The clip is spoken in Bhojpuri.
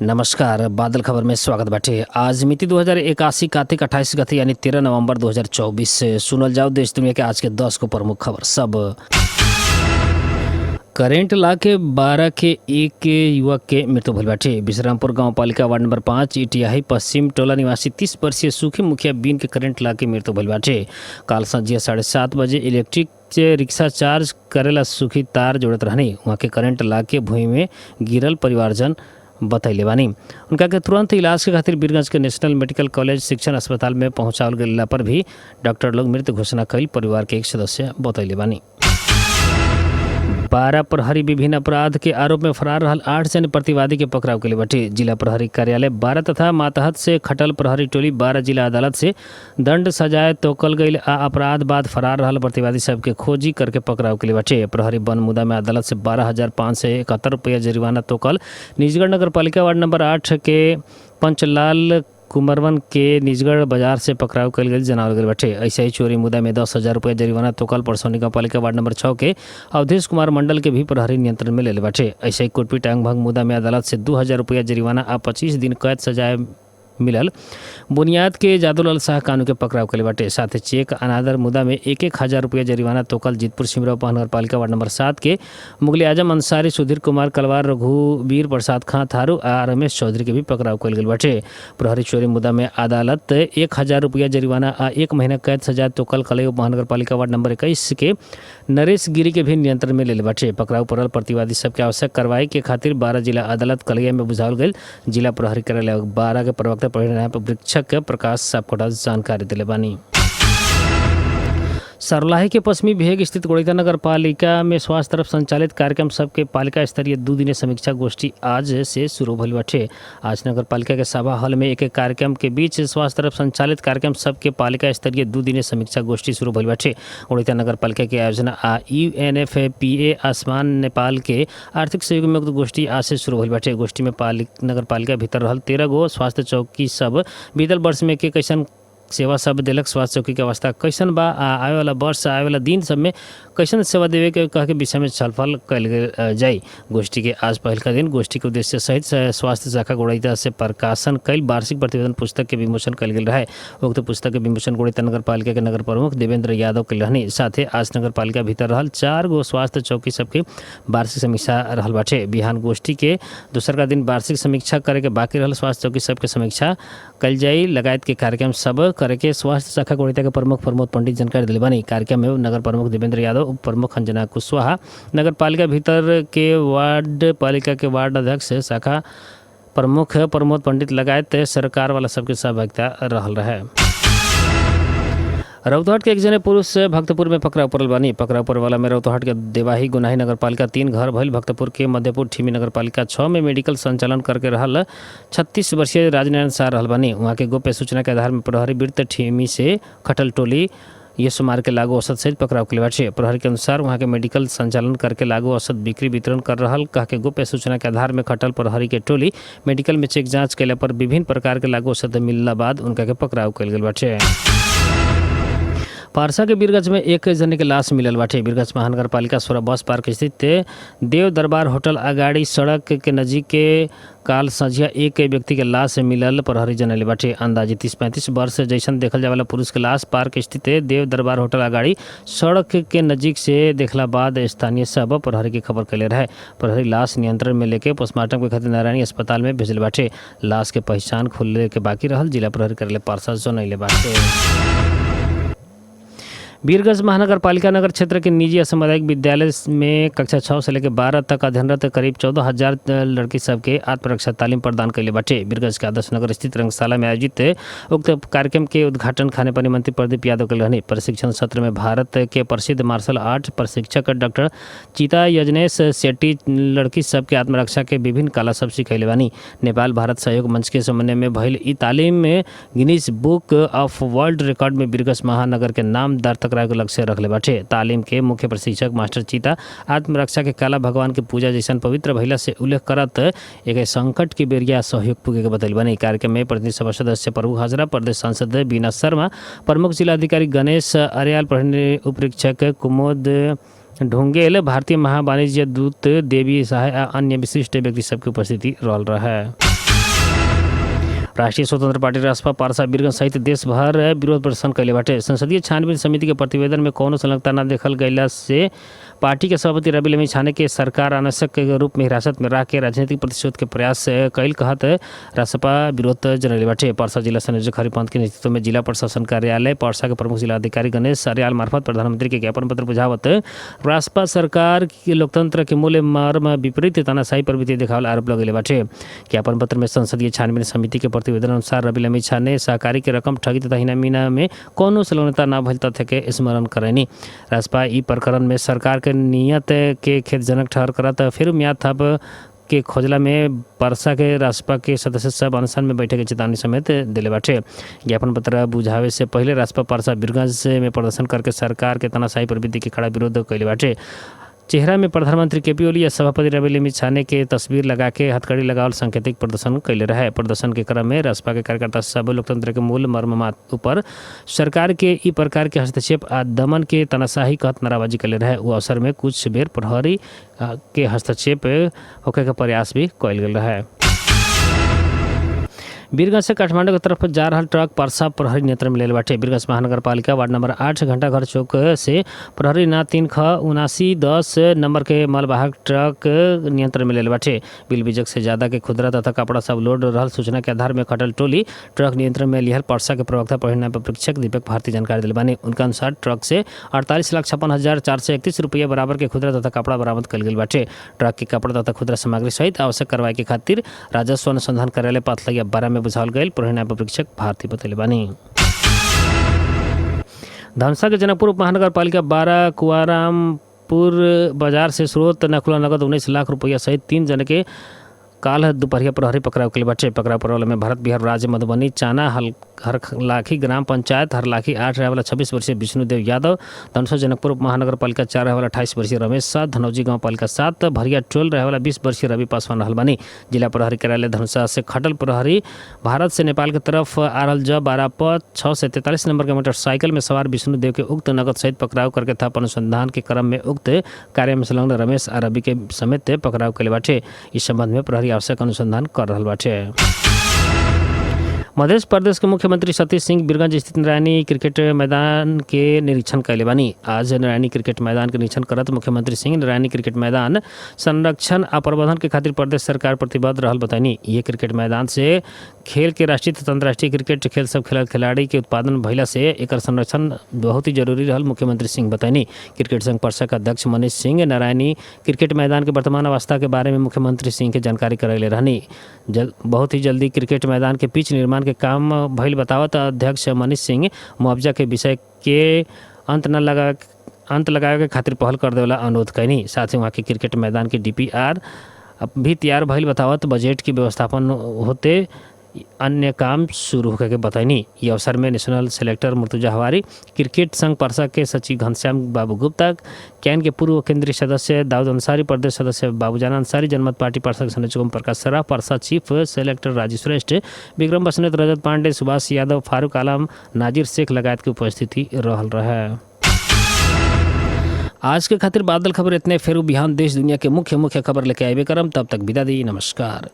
नमस्कार, बादल खबर में स्वागत बाटे। आज मिति 2081 कार्तिक 28 गते यानी 13 नवंबर 2024 से सुनल जाओ देश दुनिया के आज के 10 को प्रमुख खबर सब। करेंट ला के 12 के एक युवक के मृत्यु भइल बाटे। विश्रामपुर गांव पालिका वार्ड नंबर 5 इटियाही पश्चिम टोला निवासी 30 वर्षीय सुखी मुखिया बीन के करेंट ला के मृत्यु भइल बाटे। काल संझिया 7:30 बजे इलेक्ट्रिक से रिक्शा चार्ज करेला सुखी तार जोड़त रहनी, वहाँ के करेंट ला के भूमि में गिरल परिवारजन बतैले बानी। उनका के तुरंत इलाज के खातिर बीरगंज के नेशनल मेडिकल कॉलेज शिक्षण अस्पताल में पहुंचावल गेला पर भी डॉक्टर लोग मृत घोषणा कईल परिवार के एक सदस्य बतैले बानी। 12 प्रहरी विभिन्न अपराध के आरोप में फरार रहल 8 जन प्रतिवादी के पकड़ाव के लिए बटे। जिला प्रहरी कार्यालय 12 तथा मातहत से खटल प्रहरी टोली 12 जिला अदालत से दंड सजाए तोकल गईल आ अपराध बाद फरार रहल प्रतिवादी सबके खोजी करके पकड़ाव के लिए बटे। प्रहरी वन मुद्दा में अदालत से 12,571 रुपया जुर्माना तोकल निजगढ़ नगर पालिका वार्ड नंबर 8 के पंचलाल कुमरवन के निजगढ़ बाजार से पकड़ाव कल गेल जनावल गेल बाटे। ऐसे ही चोरी मुद्दा में 10,000 रुपया जरिमाना तोकल परसौनी पालिका वार्ड नंबर 6 के अवधेश कुमार मंडल के भी प्रहरी नियंत्रण में लेले बाटे। ऐसे ही कुटपी टांग भंग मुद्दा में अदालत से 2,000 रुपया जरिमाना आ 25 दिन कैद सजाए मिलल बुनियाद के जादूलाल शाह कानू के पकड़ाव कले बाटे। साथ ही चेक अनादर मुद्दा में 1-1 हजार रुपया जरिमाना तोकल जीतपुर सिमरा उपमहानगर पालिका वार्ड नंबर 7 के मुगल आजम अंसारी, सुधीर कुमार कलवार, रघुवीर प्रसाद खां थारू आ रमेश चौधरी के भी पकड़ाव कल गेल बाटे। प्रहरी चोरी मुद्दा में अदालत 1,000 रुपया जरिमाना आ 1 महीना कैद सजा तोकल कलई उपमहानगर पालिका वार्ड नंबर 21 के नरेश गिरी के भी नियंत्रण में लेले बाटे। पकड़ाव पड़ल प्रतिवादी सबके आवश्यक कार्रवाई के खातिर 12 जिला अदालत कलैया में बुझावल गेल जिला प्रहरी कार्यालय 12 के प्रवक्ता परिणाम वृक्षक प्रकाश सापकोटा जानकारी दिले बानी। सरलाही के पश्चिमी भेग स्थित गोड़िता नगर पालिका में स्वास्थ्य तरफ संचालित कार्यक्रम सबके पालिका स्तरीय 2 दिने समीक्षा गोष्ठी आज से शुरू भइल बाटे। आज नगर पालिका के सभा हॉल में एक एक कार्यक्रम के बीच स्वास्थ्य तरफ संचालित कार्यक्रम सबके पालिका स्तरीय 2 दिने समीक्षा गोष्ठी शुरू भइल बाटे। गोड़िता नगर पालिका के आयोजना आ यूएनएफपीए आसमान नेपाल के आर्थिक सहयोग में उक्त गोष्ठी आज से शुरू भइल बाटे। गोष्ठी में नगर पालिका भीतर रहल 13 गो स्वास्थ्य चौकी सब बीतल वर्ष में के कैसन सेवा सब देलक, स्वास्थ्य चौकी के अवस्था कैसन बा आ आवे वाला वर्ष, आवे वाला दिन सब में कैसन सेवा देवे के कह के विषय में छलफल कयल गेल जाई। गोष्ठी के आज पहिलका दिन गोष्ठी के उद्देश्य सहित स्वास्थ्य शाखा गोड़ैता से प्रकाशन कयल वार्षिक प्रतिवेदन पुस्तक के विमोचन कयल गेल रहे। उक्त पुस्तक के विमोचन गोड़ैता नगर पालिका के नगर प्रमुख देवेंद्र यादव के रहनी। साथे आज नगर पालिका भीतर रहल 4 गो स्वास्थ्य चौकी सबके वार्षिक समीक्षा रहल बाटे। बिहान गोष्ठी के दोसरका दिन वार्षिक समीक्षा करे के बाकी रहल स्वास्थ्य चौकी सबके समीक्षा कल जाई लगायत के कार्यक्रम सब करे के स्वास्थ्य शाखा गोड़िता के प्रमुख प्रमोद पंडित जानकारी दिले बानी। कार्यक्रम में नगर प्रमुख देवेंद्र यादव, उप प्रमुख अंजना कुशवाहा, नगर पालिका भीतर के वार्ड पालिका के वार्ड अध्यक्ष, शाखा प्रमुख प्रमोद पंडित लगायत सरकार वाला सबके सहभागिता रहल रहे। रौतहट के एक जने पुरुष भक्तपुर में पकड़ाव पड़ल बानी। पकड़ाव पड़े वाला में रौतहट के देवाही गुनाही नगरपालिका 3 घर भइल भक्तपुर के मध्यपुर ठिमी नगरपालिका 6 में मेडिकल संचालन करके रहल 36 वर्षीय राजनारायण शाह रहल बानी। वहाँ के गोप्य सूचना के आधार में प्रहरी वृत्त ठिमी से खटल टोली ये सुमार के लागू औसत सहित पकड़ाव के बाटे। प्रहरी के अनुसार वहाँ के मेडिकल संचालन करके लागू औसत बिक्री वितरण कर रहल कह के गोप्य सूचना के आधार में खटल प्रहरी के टोली मेडिकल में चेक जांच कैला पर विभिन्न प्रकार के लागू औसत मिलला बाद उनका के पकड़ाव कयल गेल बाटे। पारसा के बीरगंज में एक जने के लाश मिलल बाटे। बीरगंज महानगर पालिका 16 बस पार्क स्थित देव दरबार होटल अगाड़ी सड़क के नजीक के काल संझिया एक व्यक्ति के लाश मिलल प्रहरी जनले बाटे। अंदाजे 30-35 वर्ष जैसन देखल जाए वाला पुरुष के लाश पार्क स्थित देव दरबार होटल अगाड़ी सड़क के नजीक से देखला बाद स्थानीय सब प्रहरी के खबर कैले रहे। प्रहरी लाश नियंत्रण में लेके पोस्टमार्टम के खातिर नारायणी अस्पताल में भेजल बाटे। लाश के पहचान खुले के बाकी रहल जिला प्रहरी कार्यालय पारसा जनैले बाटे। वीरगंज महानगर पालिका नगर क्षेत्र के निजी सामुदायिक विद्यालय में कक्षा 6 से लेकर 12 तक अध्ययनरत करीब 14,000 लड़की सबके आत्मरक्षा तालीम प्रदान कैले बाटे। वीरगंज के आदर्श नगर स्थित रंगशाला में आयोजित उक्त कार्यक्रम के उद्घाटन खानेपानी मंत्री प्रदीप यादव के रहने। प्रशिक्षण सत्र में भारत के प्रसिद्ध मार्शल आर्ट प्रशिक्षक डॉक्टर चीता यजनेश शेट्टी लड़की सबके आत्मरक्षा के विभिन्न कला सब सिखैले बानी। नेपाल भारत सहयोग मंच के समन्वय में भइल ई तालीम में Guinness book of world record में वीरगंज महानगर के नाम दर्ज करावे के लक्ष्य रखले बाटे। तालीम के मुख्य प्रशिक्षक मास्टर चीता आत्मरक्षा के कला भगवान के पूजा जैसन पवित्र भइला से उल्लेख करत एक संकट के बेरिया सहयोग पुगे के बतैल बानी। कार्यक्रम में प्रतिनिधि सभा सदस्य प्रभु हजरा, प्रदेश सांसद बीना शर्मा, प्रमुख जिलाधिकारी गणेश अर्याल, प्रहरी उपरीक्षक कुमोद ढुंगेल, भारतीय महावाणिज्य दूत देवी सहाय आ अन्य विशिष्ट व्यक्ति सबके उपस्थिति रहल रहे। राष्ट्रीय स्वतंत्र पार्टी रासपा पारसा बीरगंज सहित देश भर विरोध प्रदर्शन कैले बाटे। संसदीय छानबीन समिति के प्रतिवेदन में कौनो संलग्नता न देखल गयला से पार्टी के सभापति रवि लमिछाने के सरकार अनावश्यक के रूप में हिरासत में रख के राजनीतिक प्रतिशोध के प्रयास कैल कहत रासपा विरोध जनैले बाटे। पर्सा जिला संयोजक हरिपंत के नेतृत्व में जिला प्रशासन कार्यालय पर्सा के प्रमुख जिलाधिकारी गणेश अर्याल मार्फत प्रधानमंत्री के ज्ञापन पत्र बुझावत रासपा सरकार के लोकतंत्र के मूल्य मर्म विपरीत तानाशाही प्रवृत्ति देखावल आरोप लगेले बाटे। ज्ञापन पत्र में संसदीय छानबीन समिति के प्रतिवेदन अनुसार रवि लमिछाने सहकारी के रकम ठगी तथा हिनामिना में कोनो संलग्नता न भइल तथ्य के स्मरण करैनी। रासपा ई प्रकरण में सरकार के नियत के खेदजनक ठहर करत फिर म्याद थप के खोजला में परसा के रासपा के सदस्य सब अनशन में बैठे के चेतावनी समेत दिले बाटे। ज्ञापन पत्र बुझावे से पहले रासपा परसा बीरगंज में प्रदर्शन करके सरकार के तानाशाही प्रवृत्ति के कड़ा विरोध कैले बाटे। चेहरा में प्रधानमंत्री केपी ओली या सभापति रवि लमिछाने के तस्वीर लगा के हथकड़ी लगावल सांकेतिक प्रदर्शन कैले रहे। प्रदर्शन के क्रम में रासपा के कार्यकर्ता सब लोकतंत्र के मूल मर्म ऊपर सरकार के ई प्रकार के हस्तक्षेप आ दमन के तानाशाही कहत नाराबाजी कैले रहे। वो अवसर में कुछ बेर प्रहरी के हस्तक्षेप होखे के प्रयास भी कैल गेल रहे। वीरगंज से काठमांडू के तरफ जा रहल ट्रक परसा प्रहरी नियंत्रण में लेल बाटे। वीरगंज महानगरपालिका वार्ड नंबर 8 घंटाघर चौक से प्रहरी ना 3 ख 7910 नंबर के मालवाहक ट्रक नियंत्रण में लेल बाटे। बिल बीजक से ज्यादा के खुदरा तथा कपड़ा सब लोड रहल सूचना के आधार में खटल टोली ट्रक नियंत्रण में लिहल परसा के प्रवक्ता परिणाम परीक्षक दीपक भारती जानकारी दिल बानी। उनका अनुसार ट्रक से 48,56,431 रुपया बराबर के खुदरा तथा कपड़ा बरामद कल गेल बाटे। ट्रक के कपड़ा तथा खुदरा सामग्री सहित आवश्यक कार्रवाई के खातिर राजस्व अनुसंधान कार्यालय पाथलैया 12 में बुझावल गयल परिणाम परीक्षक भारती बतैले बानी। धनसा के जनकपुर उप महानगरपालिका 12 कुआरामपुर बाजार से स्रोत नकुला नगद 19 लाख रुपया सहित 3 जन के काल दोपहरिया प्रहरी पकड़ाव के बाटे। पकड़ाव पड़ल में भारत बिहार राज्य मधुबनी चाना हरलाखी ग्राम पंचायत हरलाखी 8 रहे वाला 26 वर्षीय विष्णुदेव यादव, धनसो जनकपुर उप महानगर पालिका 4 रहे वाला 28 वर्षीय रमेश शाह, धनौजी गांव पालिका 7 भरिया टोल रहे वाला 20 वर्षीय रवि पासवान रहल बानी। जिला प्रहरी कार्यालय धनुषा से खटल प्रहरी भारत से नेपाल के तरफ आ रहल ज 12 प 643 नंबर के मोटरसाइकिल में सवार विष्णुदेव के उक्त नगद सहित पकड़ाव करके थप अनुसंधान के क्रम में उक्त कार्य में संलग्न रमेश आ रवि के समेत पकड़ाव कैले बाटे। इस संबंध में प्रहरी आवश्यक अनुसंधान कर रहल बाटे। मध्य प्रदेश के मुख्यमंत्री सतीश सिंह बीरगंज स्थित नारायणी क्रिकेट मैदान के निरीक्षण कैले बानी। आज नारायणी क्रिकेट मैदान के निरीक्षण करत मुख्यमंत्री सिंह नारायणी क्रिकेट मैदान संरक्षण आ प्रबंधन के खातिर प्रदेश सरकार प्रतिबद्ध रहल बतानी। ये क्रिकेट मैदान से खेल के राष्ट्रीय तथा अंतर्राष्ट्रीय क्रिकेट खेल सब खेलल खिलाड़ी के उत्पादन भइला से एकर संरक्षण बहुत ही जरूरी रहल मुख्यमंत्री सिंह बतानी। क्रिकेट संघ पर्षद के अध्यक्ष मनीष सिंह नारायणी क्रिकेट मैदान के वर्तमान अवस्था के बारे में मुख्यमंत्री सिंह के जानकारी करैले रहनी। बहुत ही जल्दी क्रिकेट मैदान के पिच निर्माण के काम भइल बतावत अध्यक्ष मनीष सिंह मुआवजा के विषय के अंत न लगा अंत लगावे के खातिर पहल कर देवला अनुरोध कैनी। साथ ही वहाँ के क्रिकेट मैदान के डीपीआर भी तैयार भइल बतावत बजट की व्यवस्थापन होते अन्य काम शुरू होके के बतैनी। ये अवसर में नेशनल सेलेक्टर मुर्तुजा हवारी, क्रिकेट संघ पर्सा के सचिव घनश्याम बाबू गुप्ता, can के पूर्व केंद्रीय सदस्य दाऊद अंसारी, प्रदेश सदस्य बाबूजान अंसारी, जनमत पार्टी पर्सा के संयोजक ओम प्रकाश सराफ, पर्सा चीफ सेलेक्टर राजीव श्रेष्ठ, विक्रम बसनेत, रजत पांडे, सुभाष यादव, फारूक आलम, नाजिर शेख लगायत के उपस्थिति रहल रहे। आज के खातिर बादल खबर इतने। फिर बिहान देश दुनिया के मुख्य मुख्य खबर लेके आबे करम। तब तक विदा दी। नमस्कार।